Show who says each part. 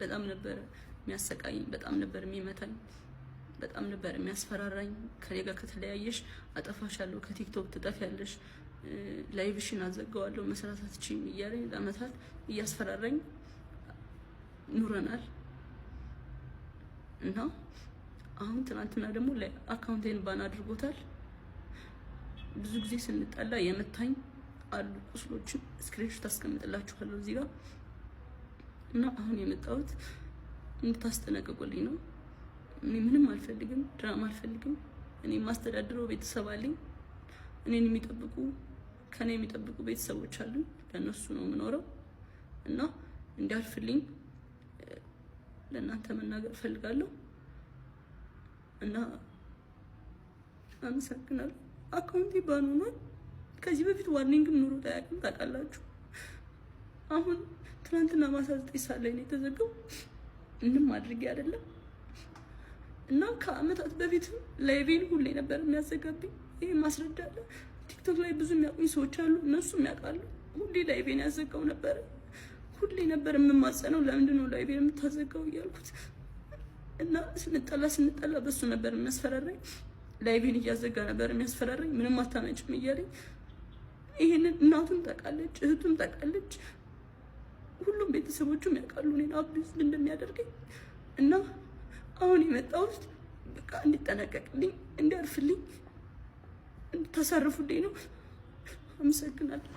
Speaker 1: በጣም ነበረ የሚያሰቃይኝ፣ በጣም ነበር የሚመታኝ፣ በጣም ነበር የሚያስፈራራኝ። ከኔ ጋር ከተለያየሽ አጠፋሻለሁ፣ ከቲክቶክ ትጠፊያለሽ፣ live ሽን አዘጋዋለሁ፣ መስራት አትችይም እያለኝ ለአመታት እያስፈራራኝ ኑረናል። እና አሁን ትናንትና ደግሞ account ኤን ban አድርጎታል። ብዙ ጊዜ ስንጣላ የመታኝ አሉ ቁስሎችን screenshot አስቀምጥላችኋለሁ እዚህ ጋር። እና አሁን የመጣሁት እንድታስጠነቅቁልኝ ነው። እኔ ምንም አልፈልግም፣ ድራማ አልፈልግም። እኔ የማስተዳድረው ቤተሰብ አለኝ። እኔን የሚጠብቁ፣ ከኔ የሚጠብቁ ቤተሰቦች አሉኝ። ለእነሱ ነው የምኖረው እና እንዲያልፍልኝ ለእናንተ መናገር እፈልጋለሁ እና አመሰግናለሁ። Account ኤ ban ሆኗል። ከዚህ በፊት warning ም ኑሮ አያውቅም፣ ታውቃላችሁ። አሁን ትናንትና ማታ 9 ሰዓት ላይ ነው የተዘጋው። ምንም አድርጌ አይደለም እና ከአመታት በፊትም live ኤን ሁሌ ነበር የሚያዘጋብኝ። ይሄ ማስረጃ አለ። ቲክቶክ ላይ ብዙ የሚያውቁኝ ሰዎች አሉ፣ እነሱም ያውቃሉ። ሁሌ live ኤን ያዘጋው ነበር። ሁሌ ነበር የምማጸነው፣ ለምንድን ነው live ኤን የምታዘጋው እያልኩት። እና ስንጣላ ስንጣላ በሱ ነበር የሚያስፈራራኝ። Live ኤን እያዘጋ ነበር የሚያስፈራራኝ። ምንም አታመጭም እያለኝ። ይሄንን እናቱም ታውቃለች፣ እህቱም ታውቃለች፣ ሁሉም ቤተሰቦቹም ያውቃሉ እኔን abuse እንደሚያደርገኝ። እና አሁን የመጣሁት በቃ እንዲጠነቀቅልኝ፣ እንዲያርፍልኝ፣ እንድታሳርፉልኝ ነው። አመሰግናለሁ።